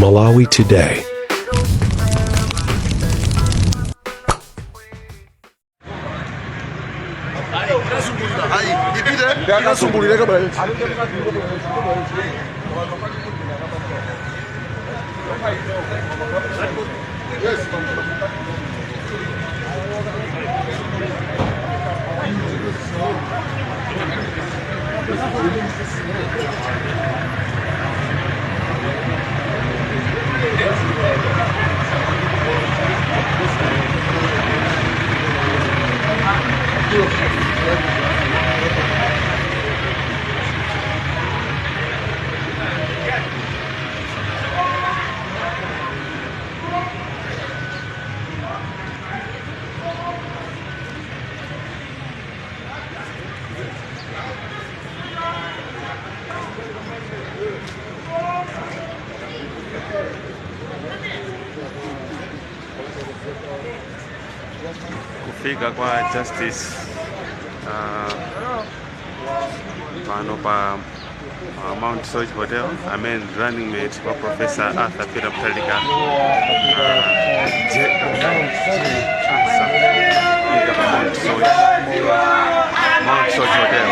Malawi Today. Kufika kwa Justice pano pa Mount Soche Hotel, amene running mate wa Professor Arthur Peter Mutharika, Ansah, fika pa Mount Soche Hotel.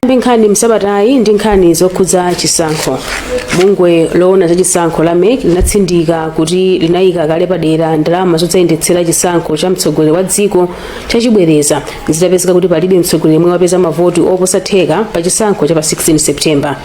Ndi nkhani msabatayi ndi nkhani zokhudza chisankho. Bungwe loona za chisankho la MEC linatsindika kuti linayika kale padera ndalama zodzayendetsera chisankho cha mtsogoleri wa dziko chachibwereza, zitapezeka kuti palibe mtsogoleri yemwe wapeza mavoti oposa theka pa chisankho cha pa 16 September.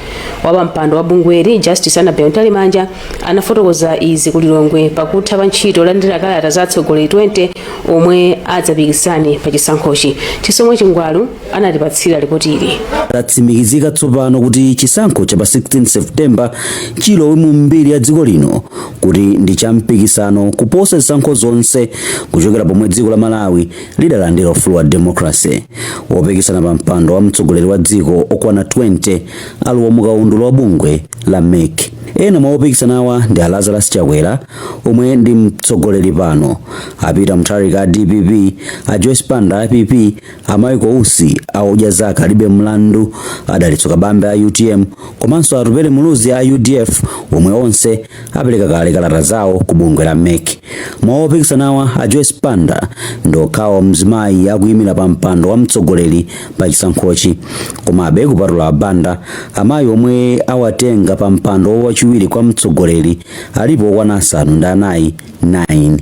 Wapampando wa bungweli, Justice Annabel Mtalimanja, anafotokoza izi ku Lilongwe pakutha pa ntchito yolandira kalata za atsogoleri 20 omwe adzapikisane pa chisankhochi. Chisomo Chingwalu anatipatsira ripoti ili. Zatsimikizika tsopano kuti chisankho cha pa 16 September chilowe mu mbiri ya dziko lino kuti ndi cha mpikisano kuposa zisankho zonse kuchokera pomwe dziko la Malawi lidalandira ufulu wa democracy. Wopikisana pa mpando wa mtsogoleri wa dziko okwana 20 alowa mukaundula wa bungwe la MEC. Ena mwa opikisanawa ndi a Lazarus Chakwera, omwe ndi mtsogoleri pano, a Peter Mutharika a DPP, a Joyce Banda a PP, a Michael Usi a Odya Zake Alibe Mlandu, a Dalitso Kabambe a UTM, komanso Atupele Muluzi a UDF, omwe onse apereka kale kalata zawo ku bungwe la MEC. Mwa opikisanawa, a Joyce Banda ndi okhawo mzimayi akuyimira pa mpando wa mtsogoleri pa chisankhochi. Komabe, kupatula a Banda, amayi omwe awatenga pa mpando wachiwiri kwa mtsogoleri alipo okwana 9, 9.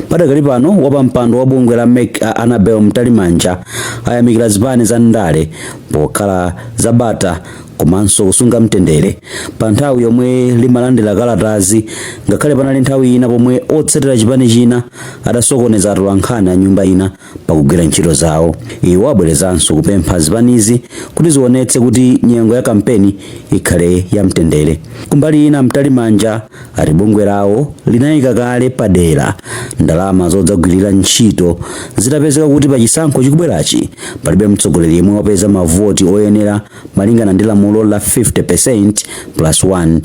Padakali pano, wapampando wa bungwe la MEC, a Annabel Mtalimanja, ayamikira zipani za ndale pokhala zabata komanso kusunga mtendere pa nthawi yomwe limalandira kalatazi, ngakhale panali nthawi ina pomwe otsatira chipani china adasokoneza atolankhani a nyumba ina pakugwira ntchito zawo. Iwo abwerezanso kupempha zipanizi kuti zionetse kuti nyengo ya kampeni ikhale ya mtendere. Kumbali ina, Mtalimanja ati bungwe lawo linayika kale padera ndalama zodzagwirira ntchito zitapezeka kuti pa chisankho chikubwerachi palibe mtsogoleri yemwe wapeza mavoti oyenera malingana ndi lamulo la 50% plus 1.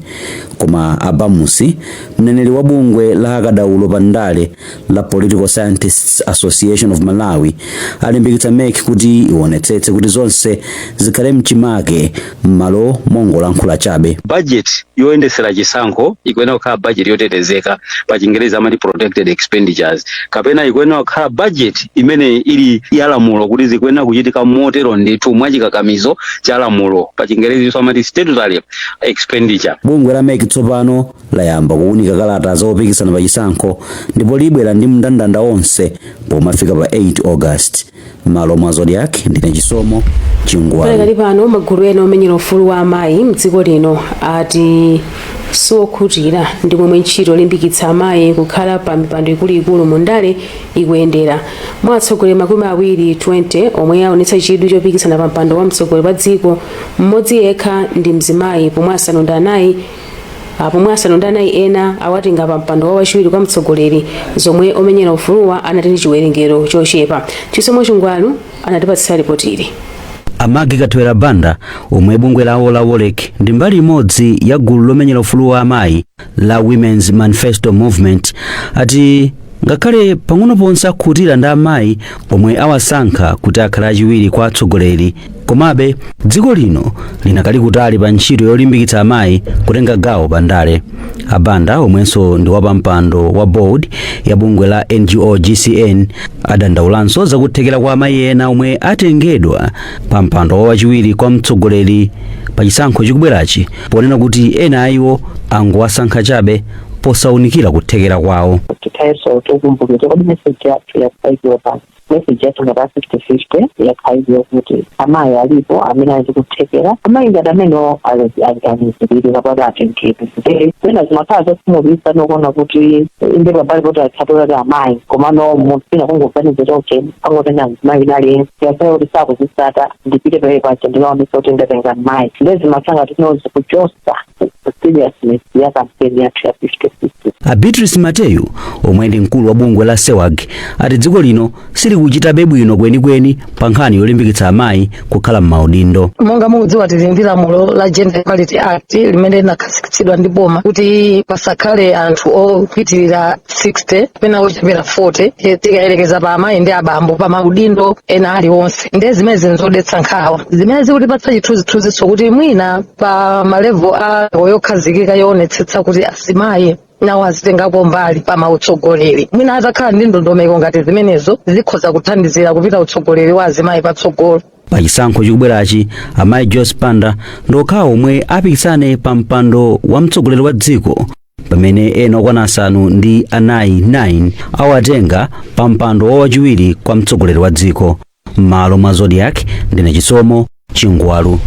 Koma a Bamusi, mneneri wa bungwe la akadaulo pa ndale la Political Scientists Association of Malawi, alimbikitsa MEC kuti ionetsetse kuti zonse zikhale mchimake m'malo mongolankhula chabe. Budget yoyendesera chisankho ikuyenera kukhala budget yotetezeka, pa Chingerezi amati protected expenditures, kapena ikuyenera kukhala budget imene ili ya lamulo kuti zikuyenera kuchitika motero ndithu mwachikakamizo cha lamulo, pa Chingerezi amati statutory expenditure. Bungwe la MEC tsopano layamba kuwunika kalata za opikisana pa chisankho ndipo libwera ndi mndandanda onse pomafika pa 8 August. Malo mwa Zodiak, ndine Chisomo Chingwalu. Padakali pano, magulu ena omenyera ufulu wa amayi mdziko lino ati siokhutira ndi momwe ntchito yolimbikitsa amayi kukhala pa mipando ikuluikulu mu ndale ikuyendera. Mwa atsogoleri 20 20 omwe aonetsa chidwi chopikisana pa mpando wa mtsogoleri wa dziko, mmodzi yekha ndi mzimayi, pomwe 4 Pomwe 9 ena awatenga pa mpando wa wachiwiri kwa mtsogoleri, zomwe omenyera ufuluwa anati ndi chiwerengero chochepa. Chisomo Chingwalu anatipatsira ripoti ili. A Maggie Kathewera Banda, omwe bungwe lawo la Wolrec ndi mbali imodzi ya gulu lomenyera ufulu wa amayi la Women's Manifesto Movement, ati ngakhale pang'ono ponse akhutira ndi amayi omwe awasankha kuti akhale achiwiri kwa atsogoleri, komabe dziko lino linakali kutali pa ntchito yolimbikitsa amayi kutenga gawo pa ndale. Abanda, omwenso ndi wapampando wa board ya bungwe la NGO GCN, adandaulanso zakuthekera kwa amayi ena omwe atengedwa pa mpando wa wachiwiri kwa mtsogoleri pa chisankho chikubwerachi, ponena kuti ena a iwo angowasankha chabe posaunikira kuthekera kwawo. Tithayenso tikumbukire, kodi message yathu yakhaikiwa pano? Message yathu ngati a 50-50 yakhaikiwa kuti amayi alipo amene ali kuthekera, amayi ngati amenewo aganizirire kapati atengedwe. Pena zimakhala zokhumudwitsa nokuona kuti inde pambali poti athatula ti amayi, komano munthu pina kungoganizira, okay, angotenga mzimayi wina aliyense yasaye kuti sakuzisata, ndipite pamene paja ndikaonesa kuti ndatenga mayi. Nde zimakhala ngati zikuchosa seriousness ya campaign yathu ya 50-50. A Beatrice Mateyu, omwe ndi mkulu wa bungwe la SEWAG, ati dziko lino silikuchitabe bwino kwenikweni pa nkhani yolimbikitsa amayi kukhala m'maudindo. Monga mukudziwa, tili ndi lamulo la Gender Equality Act limene linakhazikitsidwa ndi boma kuti pasakhale anthu opitirira 60 kapena ochepera 40 tikayerekeza pa amayi ndi abambo pa maudindo ena aliwonse. Ndiye zimene zinzodetsa nkhawa zimene zikutipatsa chithunzithunziso kuti mwina pa ma level a yokhazikika yoonetsetsa kuti azimayi nawo azitengako mbali pa mautsogoleri, mwina atakhala ndi ndondomeko ngati zimenezo, zikhoza kuthandizira kupita utsogoleri wa azimayi patsogolo. Pa chisankho chikubwerachi, amayi Joyce Banda ndi okhawo omwe apikisane pa mpando wa mtsogoleri wa dziko, pamene ena okwana 4, 9 awatenga pa mpando wa wachiwiri kwa mtsogoleri wa dziko. M'malo mwa Zodiak, ndine Chisomo Chingwalu.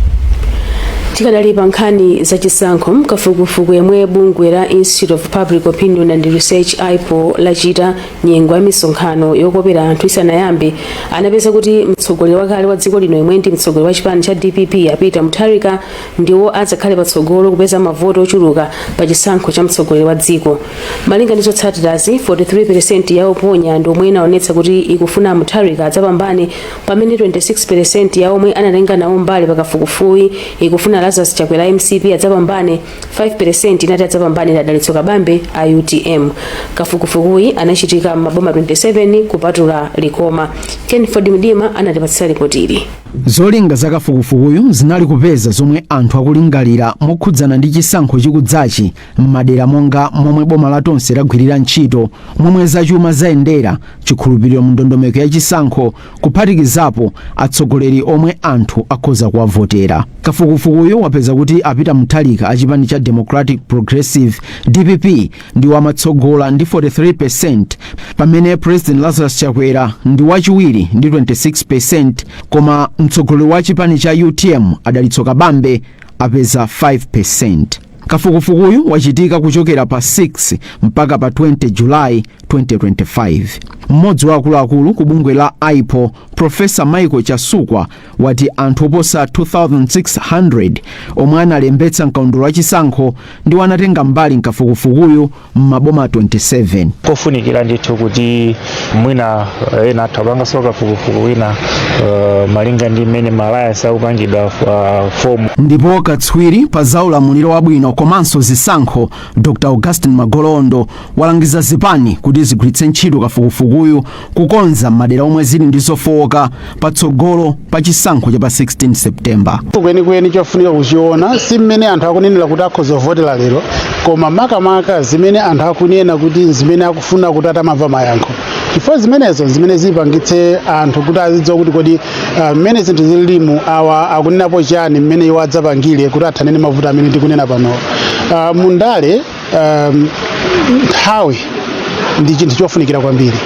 Tikadali pa nkhani zachisankho, kafukufuku yemwe bungwe la Institute of Public Opinion and Research, IPOR, lachita nyengo ya misonkhano yokopera anthu isanayambe anapeza kuti mtsogoleri wakale wa dziko lino, yemwe ndi mtsogoleri wa chipani cha DPP, a Peter Mutharika, ndiwo adzakhale patsogolo kupeza mavoti ochuluka pa chisankho cha mtsogoleri wa dziko. Malinga ndi zotsatirazi, 43% ya oponya ndi omwe inaonetsa kuti ikufuna Mutharika adzapambane, pamene 26% ya omwe anatenga nawo mbali pakafukufuku ikufuna Lazarus Chakwera, MCP, adzapambane. 5% inati adzapambane Dalitso Kabambe a UTM. Kafukufukuyi anachitika m'maboma 27 kupatula Likoma. Kenford Mdima anatipatsira ripoti ili. Zolinga za kafukufukuyu zinali kupeza zomwe anthu akulingalira mokhudzana ndi chisankho chikudzachi m'madera monga momwe boma la Tonse lagwirira ntchito, momwe zachuma zayendera, chikhulupiriro mu ndondomeko ya chisankho, kuphatikizapo atsogoleri omwe anthu akhoza kuwavotera. Kafukufukuyu wapeza kuti a Peter Mutharika achipani cha Democratic Progressive, DPP, ndi wamatsogola ndi 43%, pamene President Lazarus Chakwera ndi wachiwiri ndi 26%, koma mtsogoleri wa chipani cha UTM, Adalitso Kabambe, apeza 5%. Kafukufukuyu wachitika kuchokera pa 6 mpaka pa 20 Julayi 2025. Mmodzi wa akuluakulu ku bungwe la IPOR, Professor Michael Chasukwa, wati anthu oposa 2600 omwe analembetsa mkaundula wa chisankho ndiwo anatenga mbali mkafukufukuyu m'maboma 27. Kofunikira ndithu kuti mwina ena atha kupanganso kafukufuku wina malinga ndi mmene ma alliance akupangidwa form. Ndipo katswiri pa zaulamuliro wabwino komanso zisankho, Dr Augustin Magolondo, walangiza zipani kuti zigwiritse ntchito kafukufukuyu kukonza madera omwe zili ndi zofowoka patsogolo pa chisankho cha pa 16 September. Kwenikweni chofunika kuchiona si mmene anthu akunenera kuti akhoza kuvotera lero, koma makamaka zimene anthu akunena kuti zimene akufuna kuti atamamva mayankho, chifukwa zimenezo zimene zipangitse anthu kuti azidziwa kuti kodi mmene zinthu zililimu, awa akunenapo chani, mmene iwo adzapangire kuti athanene mavuto amene tikunena pano. Mundale nthawi ndi chinthu chofunikira kwambiri.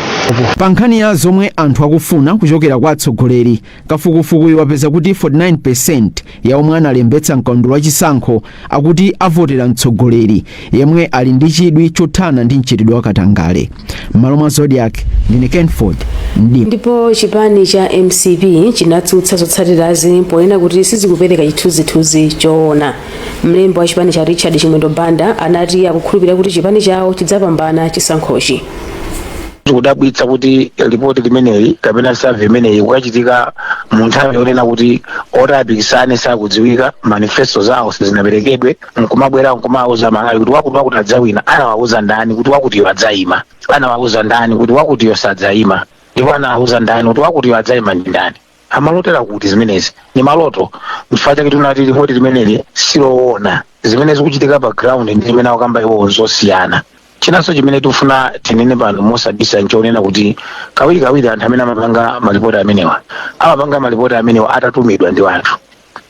Pa nkhani ya zomwe anthu akufuna kuchokera kwa atsogoleri, kafukufukuyu wapeza kuti 49% ya omwe analembetsa mkaundula wa chisankho akuti avotera mtsogoleri yemwe ali ndi chidwi chothana ndi mchitidwe wa katangale. M'malo mwa Zodiak, ndine Kenford Mdima. Ndipo chipani cha MCP chinatsutsa zotsatirazi ponena kuti sizikupereka chithunzithunzi choona. Mlembi wa chipani cha Richard Chimwendo Banda anati akukhulupirira kuti chipani chawo chidzapambana chisankhochi. Kudabwitsa kuti ripoti limeneli kapena survey imeneyi kukachitika mu nthawi yonena kuti oti apikisane sakudziwika, manifesto zawo sizinaperekedwe, nkumabwera nkumawuza Malawi kuti wakuti wakuti adzawina. Anawawuza ndani kuti wakutiyo adzayima? Anawawuza ndani kuti wakutiyo sadzayima? Ndipo anawawuza ndani kuti wakutiyo adzayima ndi ndani? Amalotera kuti zimenezi ni maloto. Chifukwa chake tinati ripoti limeneli siloona. Zimene zikuchitika pa ground ndi zimene akukamba iwowo zosiyana. Chinanso chimene tikufuna tinene pano mosabisa nchonena kuti kawirikawiri anthu amene amapanga malipoti amenewa amapanga malipoti amenewa atatumidwa ndi anthu,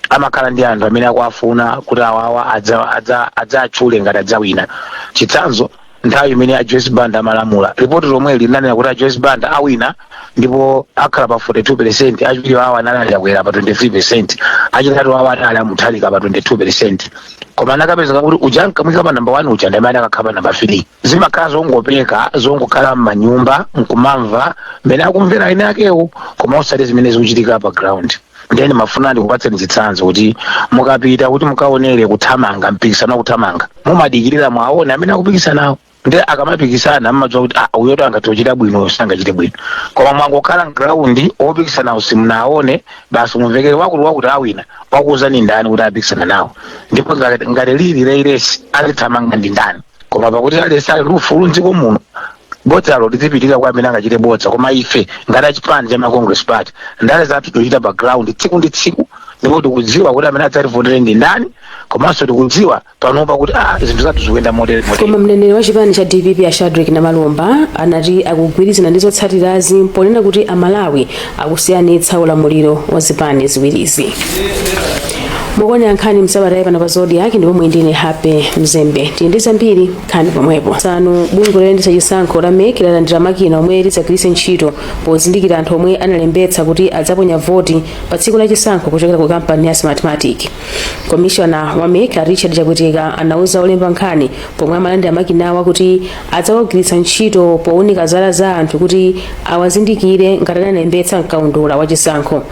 amakhala ndi anthu amene akuafuna kuti awawa adzatchule ngati adzawina. Chitsanzo, nthawi imene a Joyce Banda amalamula, ripoti lomwe linanena kuti a Joyce Banda awina ndipo akhala pa 42%, achiwiri awo anali Achakwera pa 23%, achitatu awo anali aMutharika pa 22%, koma anakapezeka kuti uja nkamwika pa namba 1 uja ndi amene akakhala pa namba 3. Zimakhala zongopeka, zongokhala m'manyumba nkumamva mmene akumvera ene akewo, koma osati zimene zikuchitika pa ground. Then mafuna ndikupatseni chitsanzo kuti mukapita kuti mukaonere kuthamanga, mpikisano wakuthamanga, mumadikirira mwaone amene akupikisanawo, ndi akamapikisana mmadziwa kuti ah, uyoto angathe kuchita bwino, sangachite bwino. Koma mwangokhala m'ground, opikisanawo simunaone, basi mumvekere wakuti wakuti awina. Wakuuzani ndani kuti apikisana nawo? Ndipo ngati lili race azithamanga ndi ndani? Koma pakuti aliyense ali ndi ufulu mdziko muno, bodzalo lizipitirira kwa amene angachite bodza. Koma ife ngati achipani cha Congress Party, ndale zathu tochita pa ground tsiku ndi tsiku, ndipo tikudziwa kuti amene adzativotere ndi ndani, komanso tikudziwa panopa kuti ah, zinthu zathu zikuyenda motere motere. Koma mneneri wa chipani cha DPP a Shadrack Namalomba anati akugwirizana ndi zotsatirazi ponena kuti Amalawi akusiyanitsa ulamuliro wa zipani ziwirizi. Mukuonera nkhani msabatayi pano pa Zodiak, ndipo muli ndine Happy Mzembe. Tili ndi zambiri nkhani pomwepo sanu. Bungwe loyendetsa chisankho la MEC lalandira makina omwe lidzagwiritse ntchito pozindikira anthu omwe analembetsa kuti adzaponya voti pa tsiku la chisankho kuchokera ku kampani ya Smartmatic. Komishona wa MEC a Richard Chapweteka anauza olemba nkhani pomwe amalandira makinawa kuti adzawagwiritsa ntchito powunika zala za anthu kuti awazindikire ngati analembetsa mkaundula wa chisankho.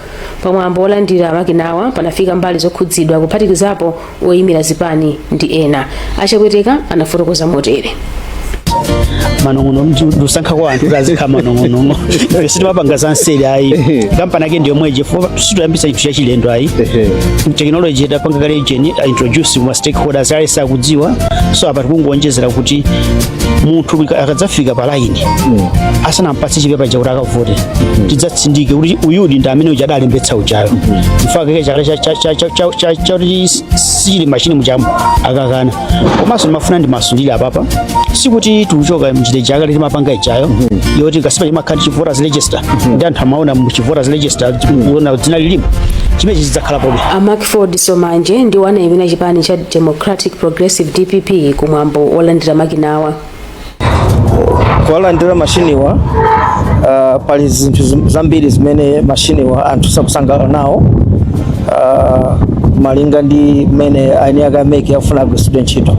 Pamwambo wolandira makinawa panafika mbali zokhudzidwa, kuphatikizapo oyimira zipani ndi ena. AChapweteka anafotokoza motere. Manong'ono ndiusankha kwa anthu kuti azikhala manong'onong'o. Ife sitimapanga zanseri ayi. Kampani ake ndiyo mweje, chifukwa situyambisa chinthu chachilendo ayi. Technology idapanga kale ijeni introduce ma stakeholders, alese akudziwa. So apa tikungonjezera kuti munthu akadzafika pa line, asanampatse chipepa chakuti akavote, tidzatsindike kuti uyudi ndi amene uja adalembetsa ujayo. Mfaka chaka chakuti sichili machine muchamo akakana. Komanso ndimafuna ndimasulire apapa, sikuti tikuchoka mchite chaka timapanga ichayo yoti kasipa chimakhala chi voters register, ndi anthu amaona mu chi voters register kuona dzina lilimo, chimene chidzakhalapobe. A Macford Somanje ndiwo anayimira chipani cha Democratic Progressive, DPP, kumwambo wolandira makinawa. Kuwalandira mashiniwa, pali zinthu zambiri zimene mashiniwa anthu sakusangalala nawo, malinga ndi mmene aini ake a MEC akufuna agwiritsidwe ntchito.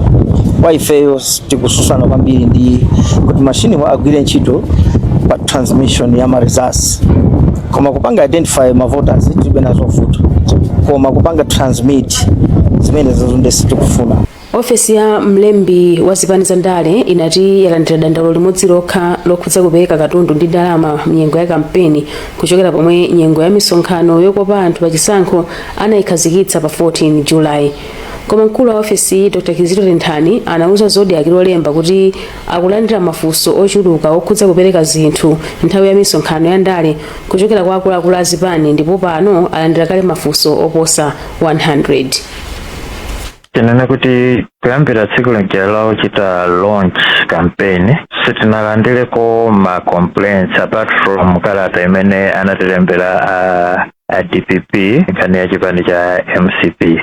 Kwa ifeyo tikususana kwambiri ndi kuti mashiniwa agwire ntchito pa transmission ya ma results, koma kupanga identify ma voters tilibe nazo vuto, koma kupanga transmit zimene zazo ndi sitikufuna. Ofesi ya mlembi wa zipani za ndale inati yalandira dandaulo limodzi lokha lokhudza kupereka katundu ndi ndalama mnyengo ya kampeni kuchokera pomwe nyengo ya misonkhano yokopa anthu pachisankho anayikhazikitsa pa 14 Julayi. Koma mkulu wa ofesi Dr Kizito Tenthani anauza Zodiak Lolemba kuti akulandira mafunso ochuluka okhudza kupereka zinthu nthawi ya misonkhano ya ndale kuchokera kwa akuluakulu a zipani, ndipo pano alandira kale mafunso oposa 100. Tinene kuti kuyambira tsiku lija lochita launch campaign sitinalandireko ma complaints apart from kalata imene anatilembera a a DPP, nkhani ya chipani cha MCP.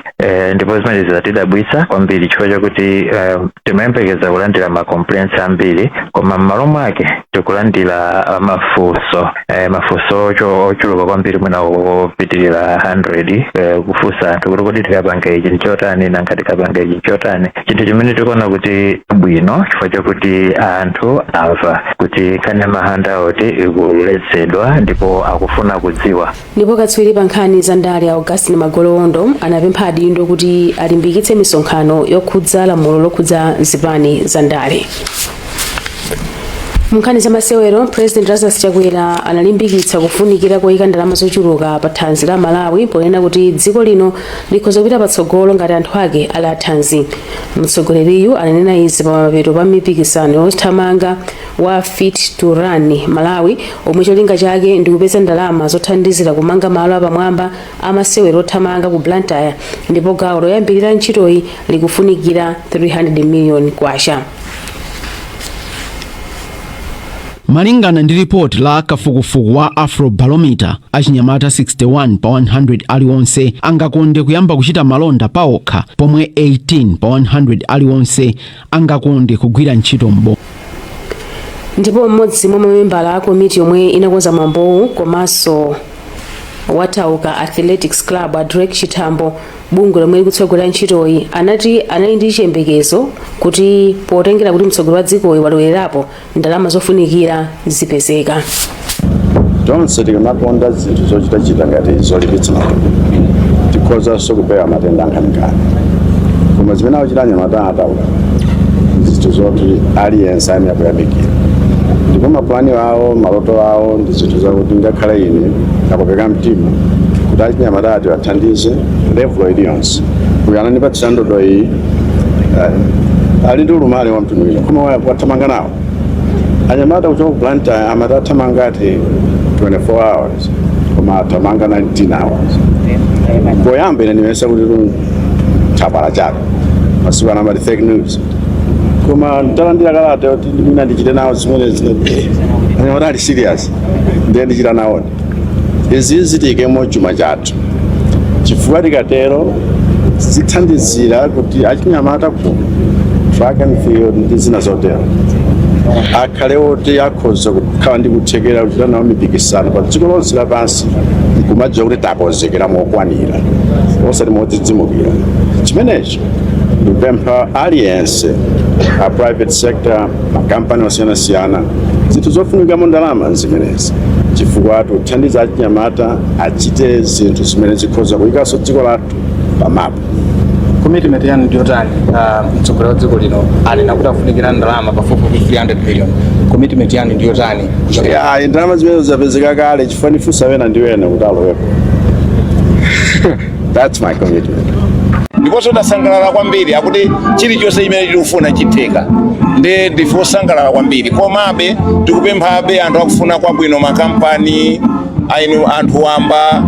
Ndipo zimene zatidabwitsa kwambiri chifukwa chakuti timayembekeza kulandira ma complaints ambiri, koma m'malo mwake tikulandira mafunso mafunso ochuluka kwambiri, mwina opitirira 100, kufunsa anthu kuti kodi tikapanga ichi nchotani, nanga tikapanga ichi nchotani? Chinthu chimene tikuona kuti bwino chifukwa chakuti anthu amva kuti nkhani ya ma handout ikuletsedwa ndipo akufuna kudziwa. Ndipo katswiri pa nkhani za ndale Augustine Magolowondo anapempha adindo kuti alimbikitse misonkhano yokhudza lamulo lokhudza zipani za ndale. Munkhani za masewero, President Lazarus Chakwera analimbikitsa kufunikira koyika ndalama zochuluka pa thanzi la Malawi, ponena kuti dziko lino likhoza kupita patsogolo ngati anthu ake ali athanzi. Mtsogoleriyu ananena izi pa mapeto pa mipikisano yothamanga wa Fit to Run Malawi, omwe cholinga chake ndi kupeza ndalama zothandizira kumanga malo apamwamba amasewero othamanga ku Blantyre, ndipo gawo loyambirira ntchitoyi likufunikira 300 million kwacha. Malingana ndi ripoti la kafukufuku wa Afrobarometer, achinyamata 61 pa 100 aliwonse angakonde kuyamba kuchita malonda paokha, pomwe 18 pa 100 aliwonse angakonde kugwira ntchito m'boma. Ndipo mmodzi mwa mamembala a komiti yomwe inakonza mwambowu komanso wa Tauka Athletics Club, a Drake Chithambo, bungwe lomwe likutsogolera ntchitoyi, anati anali ndi chiyembekezo kuti potengera kuti mtsogoleri wa dzikoyi walowerapo, ndalama zofunikira zipezeka. Tonse tikamakonda zinthu zochitachita ngati zolimbitsa matupi, tikhozanso kupewa matenda ankhaninkhani. Koma zimene akuchita anyamata a Tauka zinthu zoti aliyense ayenera kuyamikira, ndipo mapulani awo, maloto awo ndi zinthu zakuti ngakhale ine ndakopeka mtima kuti achinyamata ati athandize level iliyonse. Uyu anandipatsira ndodo iyi, ali ndi ulumali wa mtundu wina, koma wathamanga nawo anyamata kuchoka ku Blantyre. Amati athamanga ati 24 hours, koma athamanga 19 hours. Poyamba ine ndimayesa kuti nthabwala chabe, masiku ano amati fake news, koma nditalandira kalata yoti mwina ndichite nawo zimene zine, anyamata ali serious, ndiye ndichita nawoni. Izi zitiyikemo chuma chathu, chifukwa tikatero zithandizira kuti achinyamata ku track and field ndi zina zotero akhale oti akhoza kukhala ndi kuthekera kuchita nawo mipikisano pa dziko lonse lapansi, nkumadziwa kuti takonzekera mokwanira, osati modzidzimukira. Chimenecho ndikupempha aliyense, a private sector, makampani osiyanasiyana, zinthu zofunikamo ndalama zimenezi, chifukwa tikuthandiza achinyamata achite zinthu zimene zikhoza kuyikanso dziko lathu pamapu. Commitment yanu ndiyotani? Mtsogoleri wa dziko lino anena kuti afunikira ndalama pafupifupi 300 million. Commitment yanu ndiyotani kuchokera Ya, ndalama zimene zapezeka kale, chifukwa ndifunsa wena ndi wena kuti alowepo. That's my commitment. Ndiponso tasangalala kwambiri, akuti chilichonse chimene tikufuna chitheka, nde ndife osangalala kwambiri. Komabe tikupemphabe anthu akufuna kwabwino, makampani ainu, anthu wamba,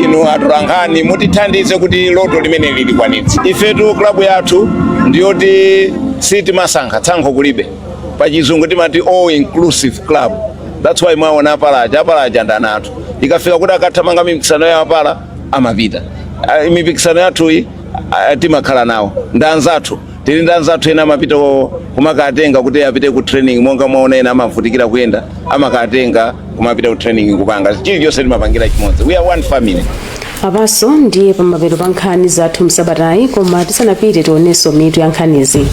inu atolankhani, mutithandize kuti loto limene lilikwanitse. Ifetu klabu yathu ndiyoti sitimasankha, tsankho kulibe. Pachizungu timati all inclusive club. That's why mwaona apalaja, apalaja ndi ana athu. Ikafika kuti akathamanga mipikisano ya apala amapita. Mipikisano yathuyi timakhala nawo ndi anzathu, tili ndi anzathu ena amapita kumakatenga kuti apite ku training, monga mwaona ena amavutikira kuyenda, amakatenga kumapita ku training, kupanga chilichonse timapangira chimodzi. We are one family. Apanso ndiye pamapeto pa nkhani zathu msabatayi, koma tisanapite tionenso mitu ya nkhanizi.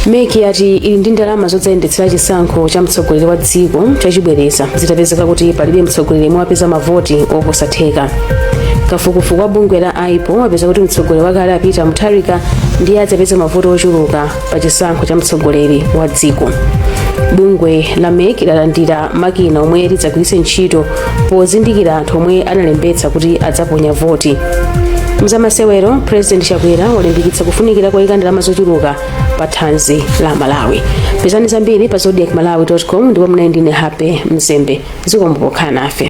MEC yati ili ndi ndalama zodzayendetsera chisankho cha mtsogoleri wa dziko chachibwereza zitapezeka kuti palibe mtsogoleri yemwe wapeza mavoti oposa theka. Kafukufuku wa bungwe la IPOR wapeza kuti mtsogoleri wakale a Peter Mutharika ndiye adzapeza mavoti ochuluka pa chisankho cha mtsogoleri wa dziko. Bungwe la MEC lalandira makina omwe lidzagwiritse ntchito pozindikira anthu omwe analembetsa kuti adzaponya voti. Mzamasewero, President Chakwera walimbikitsa kufunikira koyika ndalama zochuluka pa thanzi la Malawi. Pezani zambiri pa zodiakmalawi.com, ndipo mnayi ndine Happy Mzembe. Zikomo pokhala nafe.